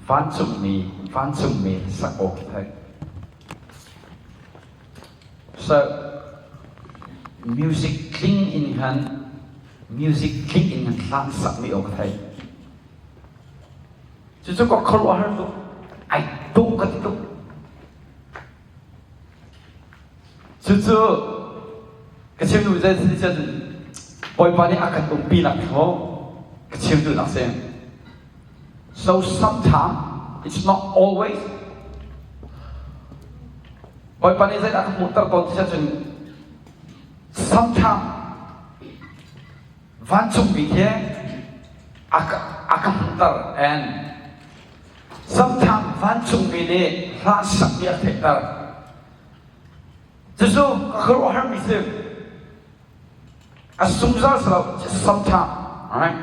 Vancungmi vancungmi sak awk theih. So music tling in khan music tling in khan hla sakmi aw ka theih. Cucu ka khuaruahhar tuk. Ai tuk ka ti tuk. Cucu ka chim duh zei si cun Bawipa nih a kan umpi nak kha ka chim duhnak si. So sometimes it's not always Bawipa nih zeidah ka hmuhter tawn ti cun sometimes vancungmi khi a ka, a ka hmuhter and sometimes vancungmi nih hla sakmi a theihter. Cucu ka khuaruahharmi si. A sungzal si lo, sometimes, alright?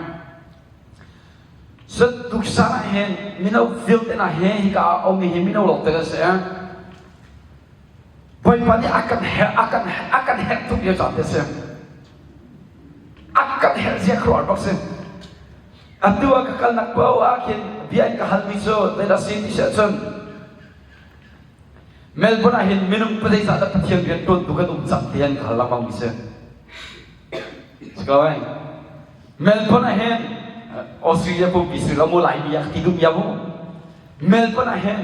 So tuksan ah hin mino vialte hna hi hika ah a ummi hi mino lawngte kan si. Bawipa nih a kan herh a kan a kan herh tuk lio caan te si. A kan herh zia khuaruahhar bak si. Atu ah ka kalnak paoh ah khin bia in ka halmi cu zeidah si ti si ahcun Melbourne ah hin minung pazeizah dah Pathian rian ṭuantu kan um cang ti an ka hal lengmang mi si. Si ko ai. Melbourne ah hin Australia pumpi si lo mu Laimi ah ka ti duh ya mu. Melbourne ah hin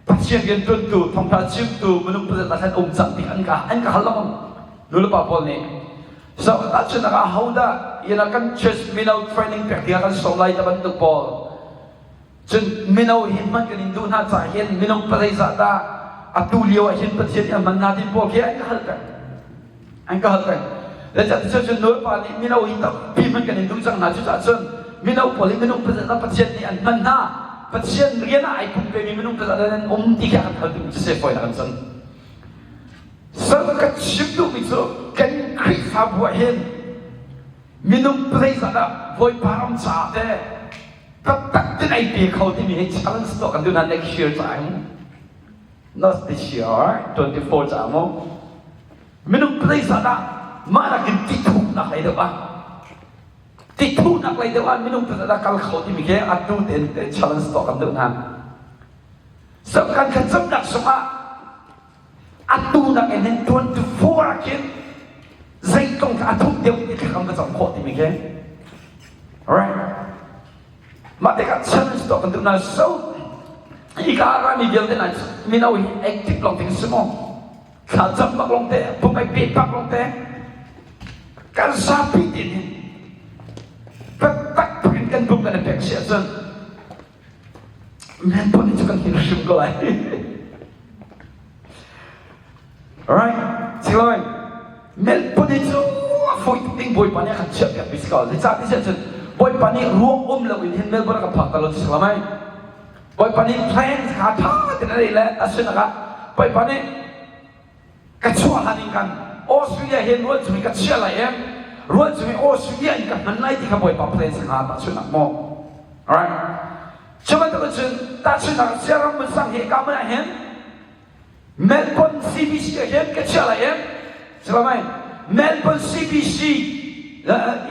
Pathian rian ṭuantu, thawngṭha chimtu minung pazeizah dah kan um cang ti an ka an ka hal lengmang. Nu le pa pawl nih So tahchunhnak ah hodah yana kan church mino training pek ding ah kan sawm lai ta bantuk pawl Cun mino hi hman kan in duh hna caah hin minung pazeizah dah atu lio ah hin Pathian nih a hman hna ti pawl khi an ka hal peng. An ka hal peng. Le cun cun nulepa nih mino hi tampi hman kan in duh cang hna cucaah cun mino pawl hi minung pazeizah Pathian nih an hman hna. Pathian rian ah ai pumpemi minung pazeizah nan um ti khi a kan hal duh cu se fawi na kan cun. So ka chim duhmi cu kan Khrihfabu ah hin minung pazeizah dah Bawipa ram caah teh taktak tin ai pe kho timi hi challenge tuah kan duh hna next year ca mu not this year 24 ca mu minung place ah dah mah nakin ti thuknak lei deuh ah ti thuknak lei deuh ah minung place ah kal kho timi khi atu ten te challenge tuah kan duh hna so kan thlacamnak sungah atu nak in hin 24 ah khin zeitlung a thuk deuh ti thla kan cam khawh timi khi right mah tikah challenge tuah kan duh na so hika rami vialte na mino hi active long ting si mu thla cam bak long te pum ai pe bak long te kan zapi tin hin tak in kan pum kan pek si ahcun Men pon cu kan him hrim ko lai. Alright, Siloi, men pon cu a fawi tuk ding Bawipa nih a kan chiah piak mi si ko. Zeicah ti cun Bawipa nih ruang um lo in hin Melbourne a kan phak ta lo si lamai. Bawipa nih plan kha tha ten a rei le a sinah ah Bawipa nih ka chuah hlan in kan Australia he rual chung in ka chiah lai em rual chung in Australia in ka hman lai ti kha Bawipa plan si hnga tahchunhnak maw alright cu bantuk cun tahchunhnak Siaram Munsang he ka mun ah hin Melbourne CBC ah hin ka chiah lai em Silamai Melbourne CBC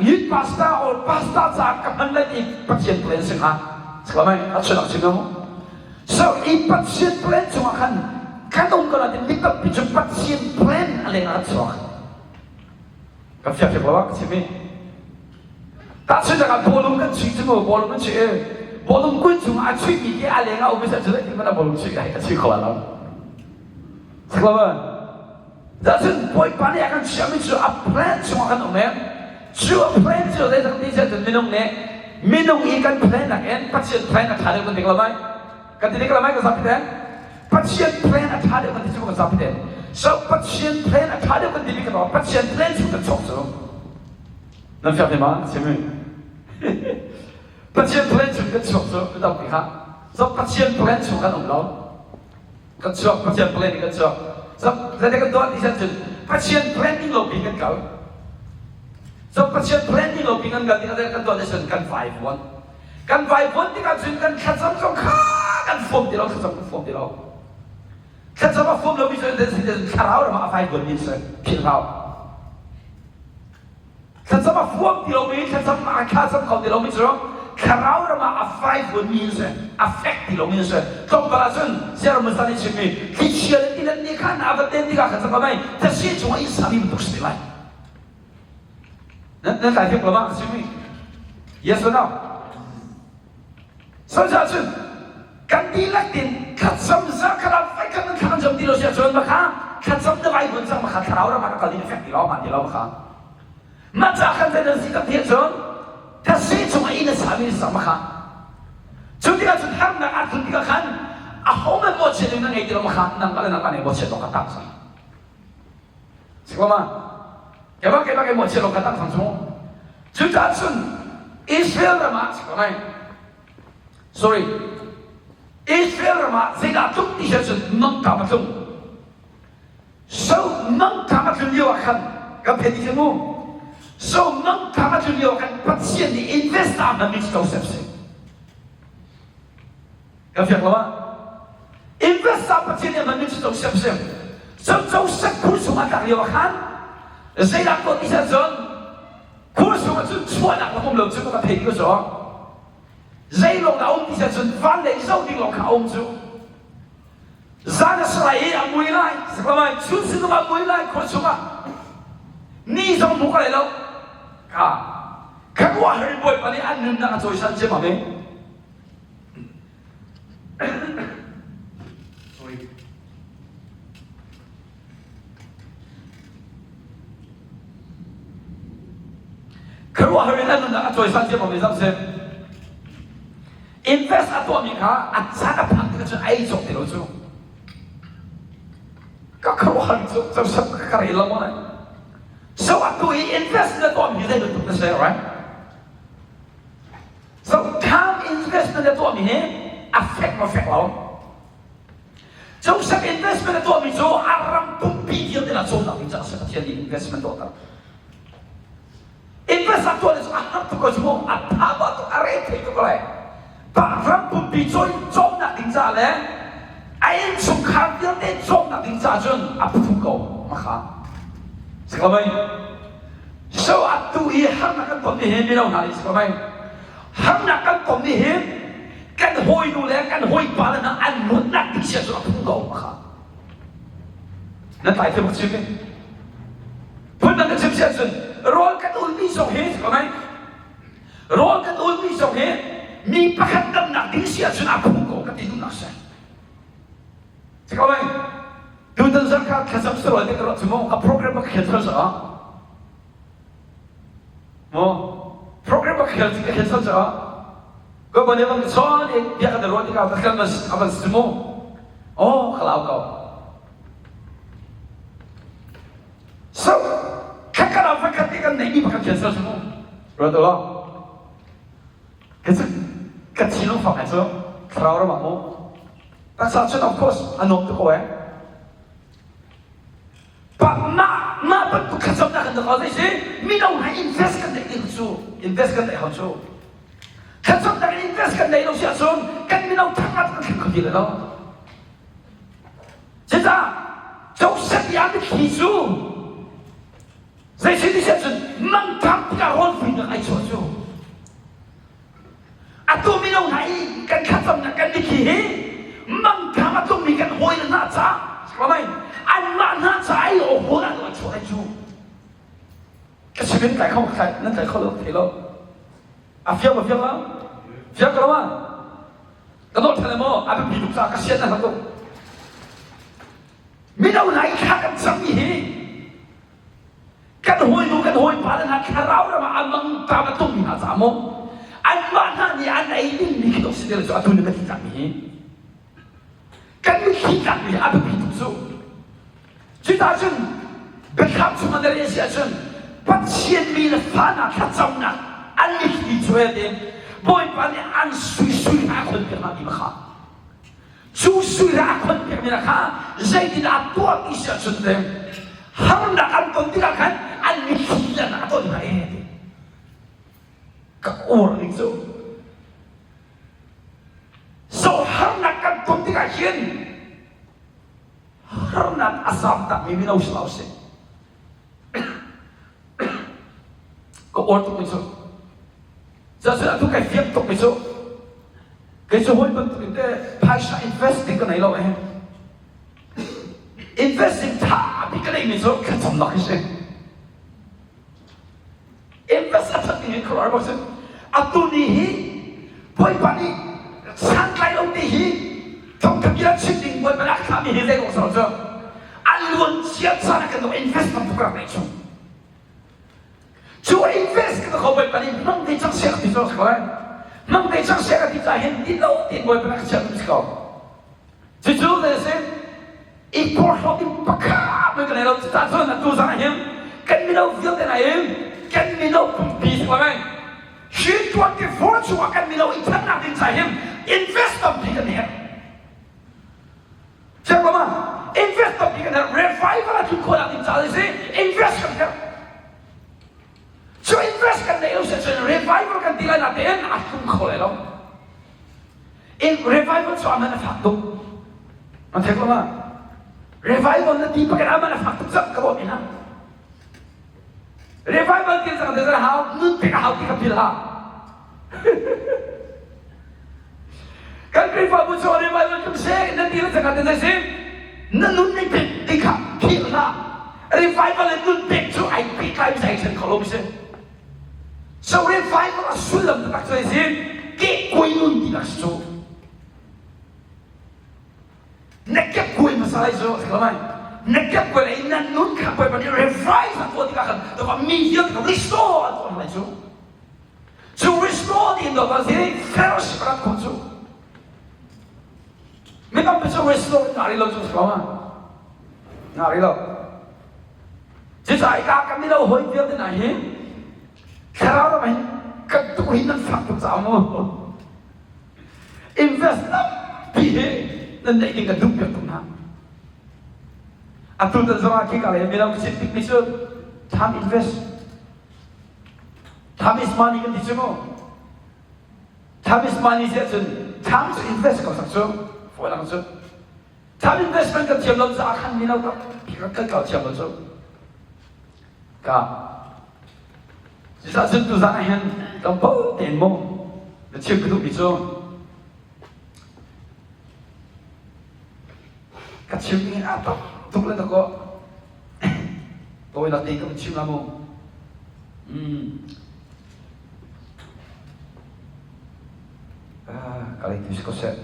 youth pastor or pastor caah ka hman lai ti Pathian plan si hnga Silamai a chunak chim mu So i Pathian plan chungah khan kan um ko nain mi tampi cu Pathian plan a leng ah chuak. Kan fiak fiak lo ah ka chim i. Tahchunhnak ah bawlung kan chuih cu mu bawlung kan chuih i bawlung kun chungah a chuihmi khi a leng ah um i cu zeitin hmanh a bawlung chuih a chuih kho lo. Saklo Cun Bawipa nih a kan chiahmi cu a plan chungah kan um i cu a plan cu zeitak ti cun minung nih minung i kan plan nakin Pathian plan a ṭha deuh kan ti ko lo mai kan ti ko lo mai kan zapi ten Pathian plan a ṭha deuh kan ti cu kan zapi ten so Pathian plan a ṭha deuh kan timi kan Pathian plan chung kan chuak cu nan fiang te ma chimi Pathian plan chung kan chuak cu kan tampi kha so Pathian plan chung kan um lo kan chuak Pathian plan in kan chuak zeite kan tuah ti cun Pathian plan ning lo pi kan kal so Pathian plan ning lo pi kan kal tikah kan tuah ti cun kan vaivuan kan vaivuan tikah cun kan thlacam zong kha kan fuam ti lo thlacam kan fuam ti lo thlacam a fuam lo mi cu thlarau ram ah a vaivuan mi si philh hau Thlacam a fuam ti lomi, thlacam a thlacam kho ti lomi cu. thlarau ram ah a faivuanmi an si, a fek ti lomi an si. Tlawmpal ah cun Siangram nih chimmi thlichia le tilet nih khan a va ten tikah khan cang mai thasi chungah i sami bantuk si te lai. Nan nan tlai fiak lo ma chimmi? Yes or no? Sosah cun kan dihlak tin thlacam zarh khat ah fai khat nan thla kan cam ti lo si ahcun makha thlacam na vai vun cang makha thlarau ram ah ka kal ding fek ti lo ma ti lo makha mah ca khan zei nan si tak ti ahcun thasi chungah i na sami na sak makha cu tikah cun harnak aa tlun tikah khan a ho man mawhchiat in na ngei ti lo makha nangmah le nangmah nih mawhchiat awk ka tang sang Sikoma keimah keimah ke mawhchiat awk ka tang sang cu cucaah cun Israel ram ah sikoma sorry Israel ram ah zeidah tlung ti si cun mangṭam a tlung so mangṭam a tlun lio ah khan kan phen ti mu so mangṭam a tlun lio ah khan Pathian nih invest a hmanmi cu Joseph si kan fiak lo ah invest a Pathian nih a hmanmi cu Joseph si so Joseph khur chung ah tlak lio ah khan zeidah tuah ti si cun khur chung ah cun chuahnak lam um lo cu ka thei ko cu Zeilawng dah a um ti cun van lei zoh ding lawng kha a um cu. Zan a si lai i a mui lai, saklamai chun sinum a mui lai khua chungah. Ni zong hmu ka lai lo. Ka kharuahhar in Bawipa nih an nunnak a cawisan ciam amen. Sorry. Khuaruahhar in a nunnak a cawisan ciammam mi zoh seh. Invest a tuahmi kha a caan a phak tikah cun a ei cawk ti lo cu. Ka khuaruahhar cu cosap ka rel lo maw So atu i invest na tuahmi hi zei bantuk na si, right? So time investment na tuahmi hi a fek maw fek lo? Joseph investment a tuahmi cu a ram pumpi vialte la cawmnak ding caah a si Pathian nih investment tuahter. Invest a tuah cu a har tuk ko cu mu a tha ba tuk a re thei tuk lai. Pa ram pumpi cawi cawmnak ding caah le a innchungkhar vialte cawmnak ding caah cun a phu ko makha. Sikamai. So atu i harnak kan ton ni hi mino hna nih sikamai. Harnak kan ton ni hi kan hawinu le kan hawipa le hna an luatnak ding sia cu a phung ko kha na tlai thiam chim mi phun dang ka chim sia cun rawl kan ulmi zong hi ko ngai rawl kan ulmi zong hi mi pakhat damnak ding sia cun a phung ko ka ti duhnak si si ko ngai tutan zarkha thlacam sarol te ka ruah cu mu ka program ka khel thal sa Maw program a khel ka khel caah ka ban bang chon i bia kan ruah tikah ka kan a van si mu oh ka lau ko so khat kan ah khat kan nei mi pakhat khel sal mu ruat lo ka ka thinlung fak ai cu thlarau ram ah mu taksa cun of course a nuam tuk ko eh Mah mah bantuk thlacamnak kan tuah zei si mino hna invest kan neih ding cu invest kan neih hau cu thlacamnak in invest kan nei lo si ahcun kan mino thangnak kan thleng kho ti lo cucaah Joseph i a mitthli cu zei si ti si ahcun mangṭam tikah rawl fuinak ai chuah cu Atu mino hna i kan thlacamnak kan mitthli hi mangṭam a tlungmi kan hawile hna caah ramai anmah hna caah i awhawl ah an chuah ai cu ka chim in tlai kho tlai nan tlai kho lo thei lo a fiang ma fiang lo fiang ko lo ma ka dawt ṭhan maw a biapi tuk caah ka sian na tuk mino hna i thla kan cam mi hi Kan hawinu kan hawipa le hna thlarau ram ah a mangṭam a tlungmi hna caah maw anmah hna nih an ei dingmi khi si cu atu nih kan tlakmi hi kan mitthli tlakmi hi a biapi tuk cu cucaah cun biathlam chung ah na rel si ahcun Pathian mi le fa hna thlacamnak an mitthli cu he tiin Bawipa nih an sui sui hna a khon piak hna ti kha Cu sui a khon piakmi hna kha zeitindah a tuah ti si ahcun te harnak an ton tikah khan an mitthli le a ton hna e ti ka uar ning cu so harnak kan ton tikah hin harnak a zam takmi mino si lo si ka uar tuk ning cu. Cun atu kai fiang tuk mi cu kei cu hawi bantuk in te phaisa invest ding ka nei lo eh. Invest ding tha bik ka nei mi cu thlacamnak hi si. Invest a that ding hi khuaruahhar bak si. Atu ni hi Bawipa nih santlai lo ti hi thawngtha bia chim ding Bawipa nih a thlahmi hi zei kong si lo cu a luan cia caan ah kan invest tam tuk rak nei chung. Cu invest ka kho Bawipa nih hmang te cang seh ti cu a si ko lai. Hmang te cang seh ka ti caah hin ti lo tiin Bawipa nih a ka chiah si ko. Cucu zei a si? I porhlawt in pakhat men ka nei lo. Cucaah cun atu zan ah hin kan mino vialte hna hin kan mino pumpi si ko lai. Hi 24 chungah kan mino i thannak ding caah hin invest tampi kan herh. Chiang ma invest tampi kan herh revival a tlun khawhnak ding caah si invest kan herh cu invest kan neih lo si cun revival kan ti lai na tein a tlung kho lai lo in revival cu aman a fak tuk an thek lo ma revival na ti paket aman a fak tuk cak ka bawm ina revival ti cang te hau nun pek a hau ti ka phil ha Kan Khrihfabu cu revival tlung seh nan ti le cangka te zei si na nun ning pek ti kha philh hlah. Revival le nun pek cu ai pehtlai mi ai then kho lo mi si. So revival a sullam taktak cu zei si kehkuai nun ti nak si cu. Na kepkuai hmasa lai cu si ko mai. Na kepkuai lai na nun kha Bawipa nih revive a tuah tikah khan dafa mi vialte kha restore a tuah lai cu. Cu restore tiin dawt si fellowship rak khawh cu. Mi tampi cu restore in ngah rih lo cu si ko ma. Ngah rih lo. Cucaah ka kan mino hawi vialte hna hi thlarau ram hin kan tuk hi nan fak tuk caah mu. Invest tampi hi nan neih ding kan duh piak tuk hna. Atu tan zong ah khi ka le mino ka chim tik mi cu time invest Time is money kan ti cu mu. Time is money si ahcun time cu invest ko sak cu. Fawi lang cu. Time investment kan thiam lo caah khan mino tampi kan kan kal thiam lo cu. Ka. Cucaah cun tuzan ah hin tlawmpal tein mu na chim ka duhmi cu ka chim ding in aa tam tuk le na kaw Tawinak tein ka van chim la mu. Mm. Ah, ka lei tu si ko seh.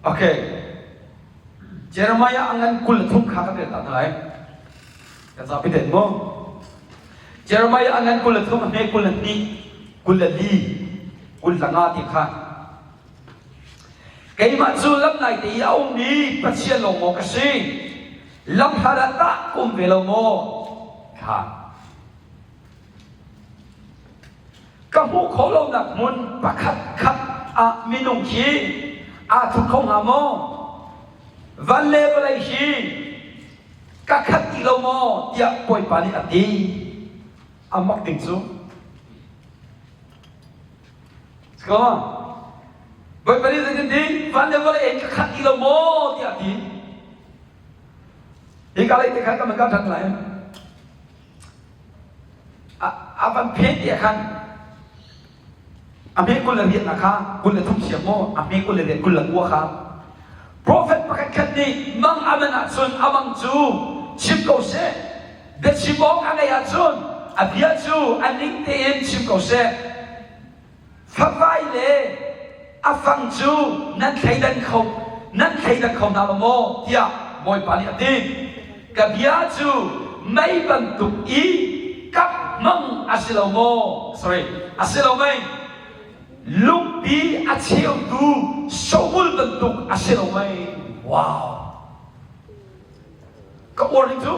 Okay. Jeremiah angan kul thum kha kan rel ta hna lai. Kan zapi ten mu. Jeremiah a ngan 23, a hme 22, 24, 25 ti kha. Keimah cu lam nai te i a ummi Pathian lawng maw ka si? Lam hlat ah tah ka um ve lo maw? Kha. Ka hmuh khawh lonak hmun pakhat khat ah minung hi aa thup kho hnga maw? Van le vawlei hi ka khat ti lo maw tiah Bawipa nih a ti. A mak ding cu. Ko. Bawipa nih zeitin ti? Van le vawlei in ka khat ti lo maw tiah a ti. Hi ka lei te khan kan kan ṭhan lai. A van phen ti khan A hme 20 le riat na kha 23 siam maw a hme 20 le riat 29 kha Prophet pakhat khat nih mang a man ahcun a mang cu chim ko seh biachim awk a ngeih ahcun a bia cu a ning tein chim ko seh favai le a fang cu nan thleidan kho nan thleidan kho hna lo maw tiah Bawipa nih a ti ka bia cu mei bantuk i kap hmang a si lo maw sorry a si lo mei lungpi a cheutu sobul bantuk a si lo mei wow ka uar ning cu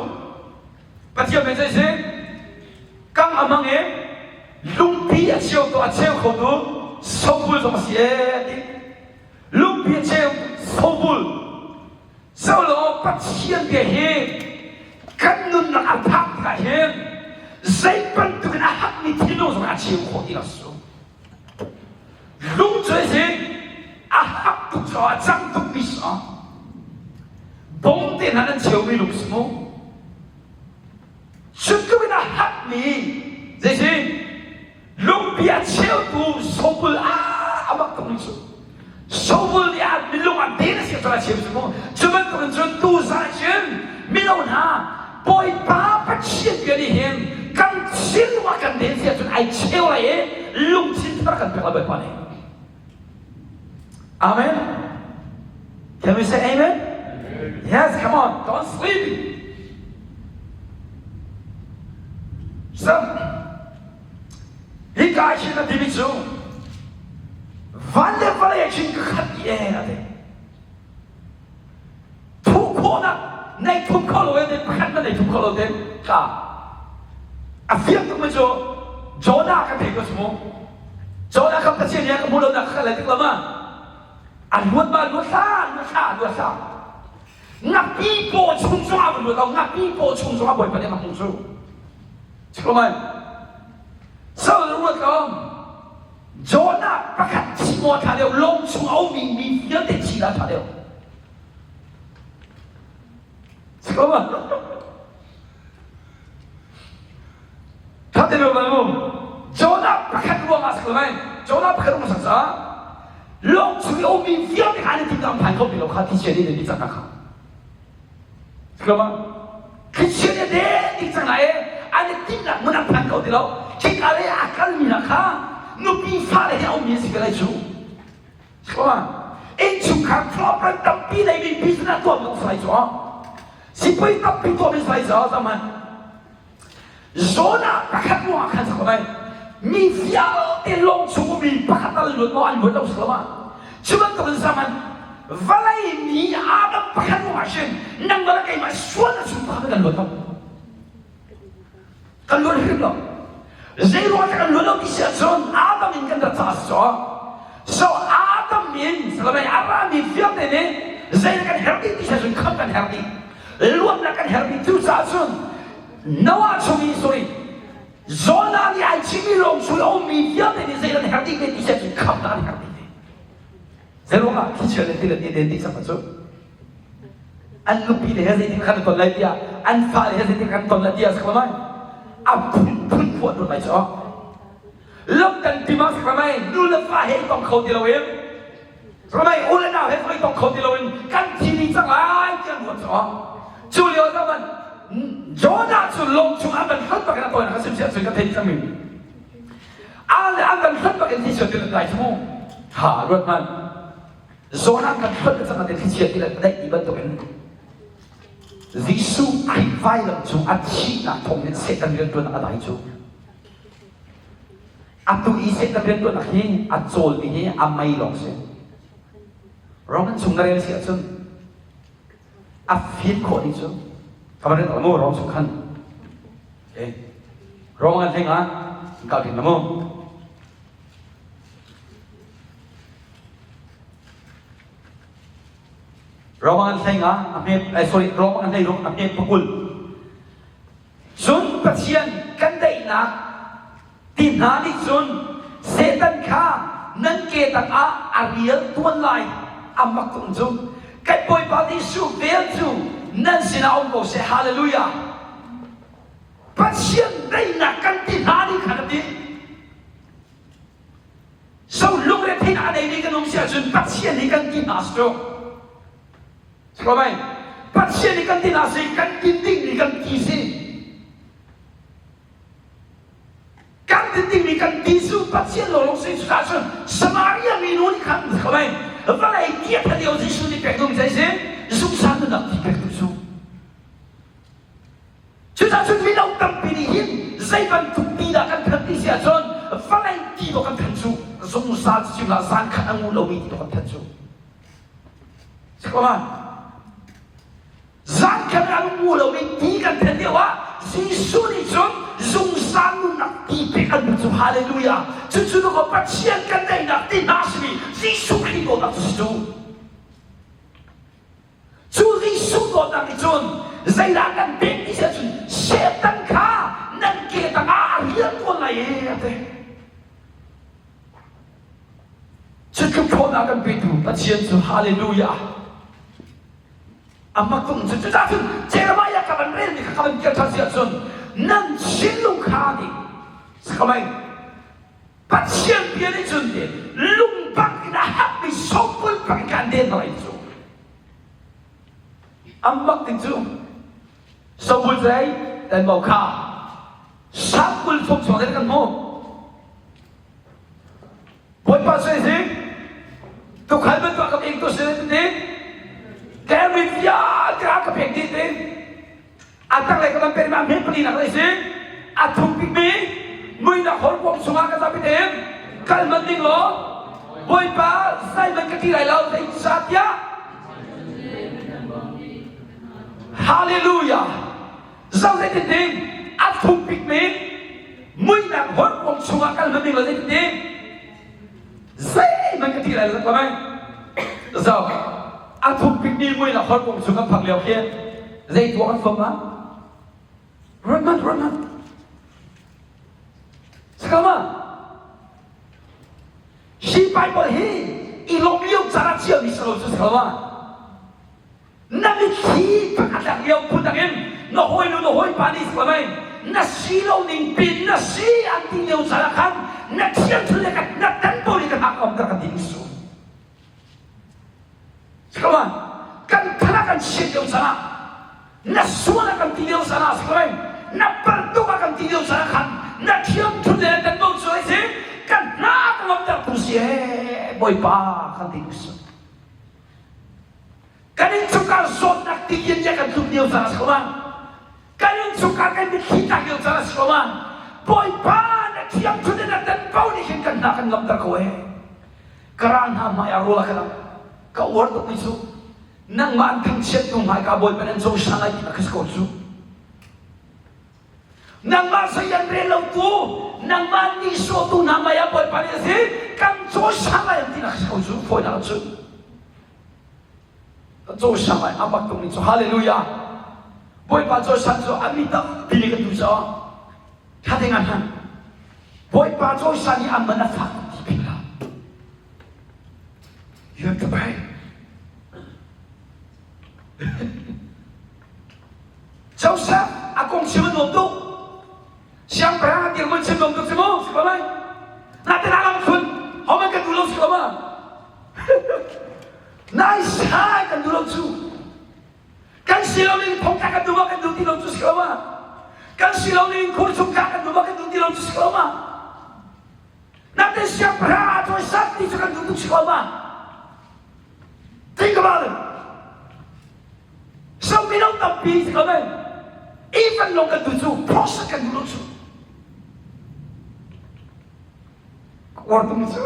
Pathian mei zei si kang a hmang i lungpi a cheu tu a cheu kho tu sobul zong a si ee ti lungpi a cheu sobul Solo Pathian bia hi kan nunnak a phak tikah hin zei bantuk in a hakmi thinlung zong a cheu khawh ti lo su. Lung cu si a hak tuk cu. si a cang tukmi si. Bom te hna nan cheumi lung si mu. Cutluk in a hatmi zeisi lungpi a cheutu sobul a amak tuk cu. Sobul nih a minung a den a si cun a cheu cu mu. Cu bantukin cun tu zan cun mino hna Bawipa Pathian bia nih hin kan thinlung a kan den si ahcun ai cheu lai i lungthin thar kan pek lai Bawipa nih. Amen. Can we say amen? Yes, come on, don't sleep. So, hika ah hin a timi cu van le vawlei ah khin ka khat i e a ti. Thuh khawhnak nei thum kho lo e pakhat na nei thum kho lo te ka a fiang tuk mi cu Jonah kan thei ko cu mu. Jonah kha Pathian nih a ka hmu lo nak kha lai tik lama a luat ma luat hla luat hla luat hla ngapi paw chung zong ah luat lo ngapi paw chung zong ah bawipa nih a hmuh cu Chikomai so ruat ko Jonah pakhat thi maw tha deuh lawng chung a ummi mi vialte thi dah tha deuh Chikomai Khat in ruat mu. Jonah pakhat ruang ah si ko lai. Jonah pakhat ruang ah sa. Lawng chung i ummi vialte kha an i timh phan kho ti lo kha thisen in ni cang kha. Siklo ma? Thisen in de ti cang lai an i timhnak mun an phan kho ti lo. Khika le a kalmi hna kha nupi fale he a ummi an si ve lai cu. Siklo ma? Innchungkhar problem tampi nei mi business tuah mi sai cu. Sipui tampi tuah mi sai cu zaman. Jonah pakhat ruangah khan sak mai mi vialte lawng chung ummi pakhat al luat maw an luat lo si lo ma cu bantukin zaman vawlei mi Adam pakhat ruangah shin nang le keimah sual na chung pakhat kan luat lo kan luat hrim lo zei ruangah kan luat lo ti si ahcun Adam in kan rat caah si so Adam in salamai arami vialte nih zei kan herh dih ti si ahcun kham kan herh dih luatnak kan herhmi cucaah cun Noah chung i sorry Jonah nih ai chimmi lawng chung a ummi vialte nih zei an herh dih ve ti siah cun khamnak an herh dih ve zei ruangah thlichia le tilet nih den dih cang cu an nupi le he zeitin khan ton lai tiah an fale he zeitin kan ton lai tiah sakla mai a phunphun phuah ton lai cu lam kan tima sakla mai nu le fa he tong kho ti lo in Ramai u le nau he zong i tong kho ti loin kan thi dih cang lai ti an ruat caah cu lio zaman Jonah cu lawng chung an van hlat bak in a tawinak a sim siah cun ka thei cang mi a le an van hlat bak in thlichia ti lai cu ha ruat hmanh Jonah kan hlat cang ate thlichia ti daih ti bantukin Jesuh Khrih vailam cung a thihnak thawng in Satan riantuan a dai cu Atu i Satan riantuannak hi a cawlmi hi a mei lawng si. Roman chung na rel si ahcun a fim khawh ding cu ka van rel mu Rom chung khan. Okay. Roman hleng ah kal ding na mu. Roman hleng ah a hmet eh, sorry Roman hlei ruk a hmet pakul. Cun Pathian kan daihnak ti hna nih cun Satan kha nan ke tangah a rial tuan lai. A mak tuk cu. Kan Bawipa Jesuh vel cu nan sinah um ko seh. Hallelujah. Pathian daihnak kan ti hna nih khan a ti. So lungretheihnak a neimi kan um si ahcun Pathian hi kan ti hna si cu. Sikaw Pathian nih kan tin ah si kan tin dingmi kan ti si. Kan tin dingmi kan ti su Pathian lawlawng si cucaah cun Samaria mi nu nih khan sikaw vawlei tiah thalio Jesuh nih pek duhmi zei si zungzal nunnak ti pek duh su. Cucaah cun mino tampi nih hin zei bantuk ti dah kan than ti si ahcun vawlei ti dawh kan than cu zungzal cu chim hlah zan khat a ngu lomi ti dawh kan than cu. Zan khat an ngu lomi ti kan then lio ah Jesuh nih cun zungzal nunnak ti pek an duh cu hallelujah cucu nu Pathian kan daihnak ti hna simi Jesuh Khrih dawtnak cu si cu cu Jesuh dawtnak nih cun zeidah kan pek ti si ahcun Satan kha nan ke tangah a rian tuan lai e a ti Cutluk ṭhawnnak. Thawnnak kan petu Pathian cu hallelujah. A hmatung cu cucaah cun Jeremiah ka van relmi kha ka van kir ṭhan si ahcun nan thinlung kha nih sakamai Pathian bia nih cun te lung bak in a hakmi sopul bak in kan den hna cu an bak ding cu sopul zei dan mo kha sangkul thum chung kan hmu Bawipa sui si tukhal bantuk ka pek tu si ti Kemi vialte a ka pek dih ti a tanglei ka van pek ma hme pali nak lai si a thuk bikmi muinak horkuang chungah ka zapi tein kal man ding law Bawipa zeihmanh ka ti lai lo zeicahtiah Hallelujah Zoh zeitin ding a thuk bikmi muihnak horkuang chungah kal hmanh ding lo zeitin ding zeihmanh ka ti lai lo mai zoh a thuk bikmi muihnak horkuang chung kan phak lio khi zei tuah kan fom ma run man run man Sakama hi Bible hi i lawm lio cara cia mi salo cu sakama Na mitthli a tlak lio phun in na hawinu na hawipa nih si mei na si lo ning pin na si an ti lio caan ah khan na thiangthil le na temple in ka hngak om ka ti su. Come on. Kan thana kan chiat lio caan ah na sual ah kan ti lio caan ah si mei na paltuk ah kan ti lio caan ah khan na thiangthil le na temple cu ai si kan hna ka ngam tu si ee Bawipa kan ti su. Kan innchungkhar zawtnak tilian nih a kan tluk lio caan a si ko ma? Kan innchungkhar kan mitthli tlak lio caan a si ko ma? Bawipa na thiang thut in na tanpo nih khin kan hna kan ngamter ko ee. Ka ral hna hmai ah rawl a ka dang. Ka uar tuk mi cu nangmah an thangchiat tu hmai ka Bawipa nan caw sang lai ti ka si ko cu. Nangmah sei an rel lo tu, nangmah nihsawhtu hna hmai ah Bawipa nih a si, kan caw sang lai an ti nak si ko cu fawinak cun. Cawisang ai a bak tung ni cu hallelujah Bawipa cawisan cu a mi tampi nih kan duh caah tha te ngan han Bawipa cawisan hi a man a fak ti ping la you have to pay Joseph a kong chim a nuam tuk siangpahrang a dirhmun chim nuam tuk si mu si ko lai na te na lam khun homan kan duh lo si ko ma Nai sai kan duh lo cu. Kan si lo ning thongtla kan duh ma kan duh ti lo cu si lo ma. Kan si lo ning khur chung tla kan duh ma kan duh ti lo cu si lo ma. Natin siangpahrang ah cawi sat ti cu kan duh tuk si lo ma. Think about it. So mino tampi si ko men. Even long kan duh cu process kan duh lo cu. Uar tung cu.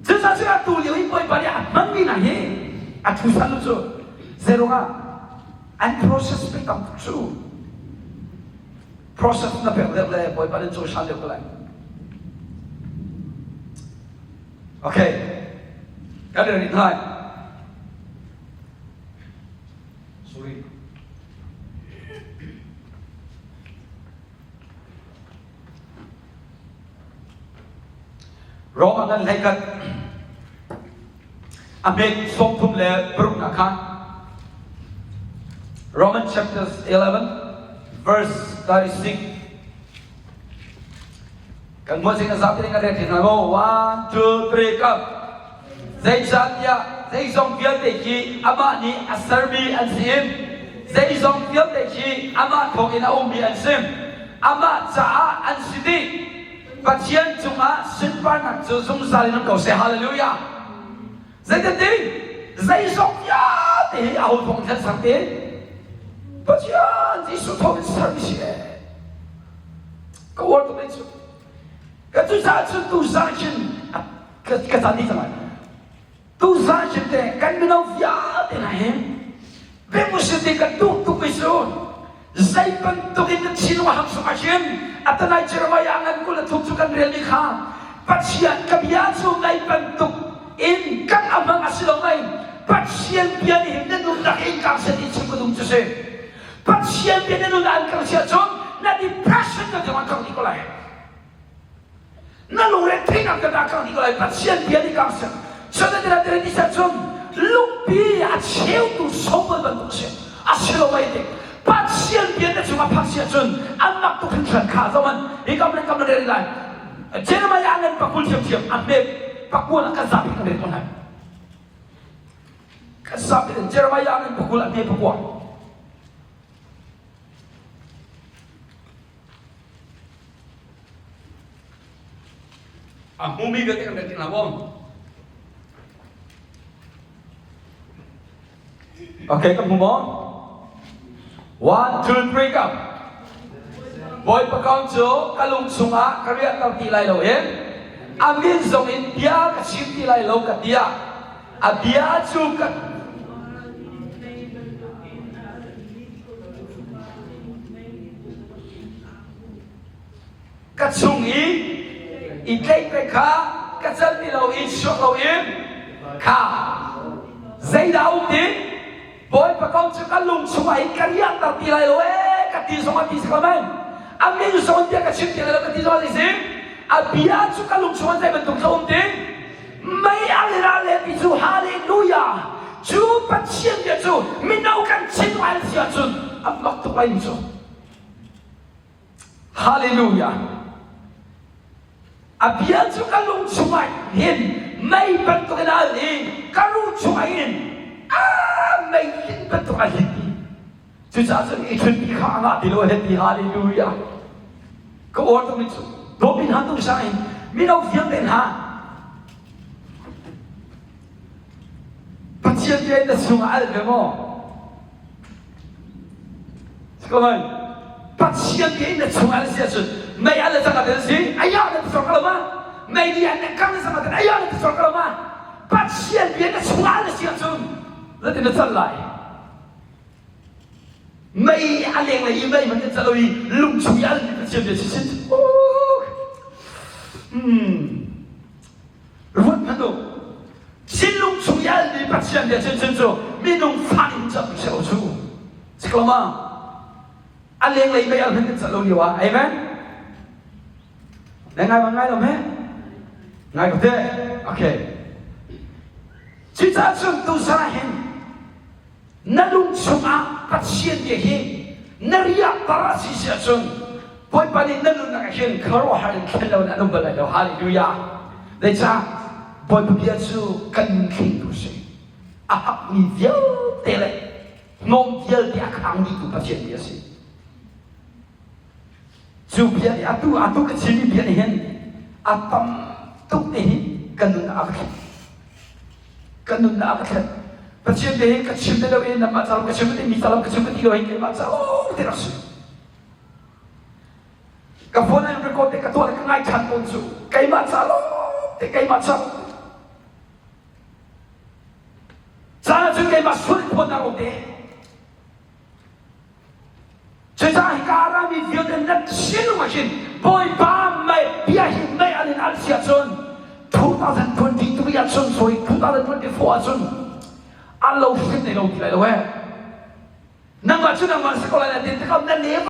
Cucaah cun atu lio i Bawipa nih a hmanmi hna hi a thu sal cu zeiruangah an process pek tam tuk cu process na pek deuh le Bawipa nih cawisan deuh ko lai. Okay. Kan rel hna. Sorry. Rom ah nan hleikat a hmet 33 le paruknak kha Roman chapter 11 verse 36 kan hmuh sing zapi ding kan rel hna mo 1 2 3 come Zeicahtiah zeizong vialte khi amah nih a sermi an si i zeizong vialte khi amah thawngin a ummi an si. Amah caah an si dih. Pathian cungah sunparnak cu zungzal in um ko seh. Hallelujah. Zeitinti zeizong vialte hi aho thawng in ser te? Pathian Jesuh thawng in sermi si ee. Ka uar tuk cu. Ka cucaah cun tuzan khin ka caan dih cang lai. Tuzan khin te kan mino vialte hna hi biamusin ti kan duh tuk i cu zei bantuk in na thinlung a hang sung ahhin atanai Jeremiah ngan kul a thuk cu kan relmi kha Pathian ka bia cu ngai bantuk in kan a hmang a si lo mei Pathian bia nih hin na nunnak in kang set in chim ka dum cu si Pathian bia na nun an kang si ahcun na depression na ding an kang dih ko lai. Na Zeitik ah dah kang dih ko lai Pathian bia nih kang seh. Cun na ti ti cun lungpi a cheutu sobal bantuk si. A si lo mei tik. Pathian bia na cungah phak si ahcun an mak tuk hringhran kha zoh an hi kam le kam na rel lai. Jeremiah ngan pakul thiamthiam a hmet pakul a kan zapi kan rel ko lai. Kan zapi Jeremiah ngan pakul a hme pakua. A hmumi vialte kan rat hna maw? Okay, kan hmu maw? One, two, three, go. Bawipa kong cu ka lung chungah ka riahter ti lai lo in a min zong in bia ka chim ti lai lo ka tiah a bia cu ka Ka chung i i tlaih peng kha ka cal ti lo i chuak loin kha zeidah a um ti? Bawipa kong cu ka lung chungah hin ka riahter ti lai lo ee ka ti zong a ti si ko men. A min zawn tiah ka chim ti lai lo ka ti zong a ti si. A bia cu ka lung chungah zei bantuk cu a um ti? Mei a le le ti cu hallelujah cu Pathian bia cu mino kan chim lai si ahcun a mak tuk lai mi cu. Hallelujah. A bia cu ka lung chungah hin mei bantuk in a al i ka ruh chungah hin ah mei hin bantuk a hit i cucaah cun i ṭhutpi kha a ngah ti lo he ti hallelujah. Ka uar tuk mi cu dawpi hna tu sang in mino vialte hna Pathian bia in na chungah al ve maw? Come Pathian bia in na chungah na si ahcun mei al le cang ah si aya na ti sor ko lo ma? Mei li an kang na sang ah aya na ti sor ko lo ma? Pathian bia na chungah na si ahcun zeitin na cal lai? Mei a lenglei i mei hmanh in cal lo i lung chung i al mi Pathian bia si sin. Hmm. Ruat hmanh u. Thinlung chung i almi Pathian bia chinchin cu minung fa in cam si lo cu. Siklama a lenglei mei al hmanh in cal lo lio ah. Amen. Na ngai bang ngai lo me? Ngai ko te. Okay. Cucaah cun tuzan hin Na lung chungah Pathian bia hi na riahter a si si ahcun Bawipa nih na nunnak ah hin khuaruahhar in thlen lo in an um bal lai lo. Hallelujah. Zeicah Bawipa bia cu kan nun thlengtu a si. A hakmi vialte le hnawm vialte a khang dihtu Pathian bia a si. Cu bia nih atu atu ka chimmi bia nih hin a tam tuk te hi kan nun ah a ka thlen. Kan nunnak a ka thlen. Pathian te hi ka chim te lo i nangmah calam ka chim ti mi calam ka chim ti lo hi keimah ca te rak si. Ka phone in record te ka tuah le ka ngai than tawn cu keimah ca lo te keimah ca caan ah cun keimah sual phone na te Cucaah hika a rami vialte nan thinlung ah hin Bawipa mei bia hi mei an in al si ahcun 2023 ahcun sorry 2024 ahcun an lo hrim ne lo ti lai lo eh. Nangmah cu nangmah si ko lai na tin tikah na level.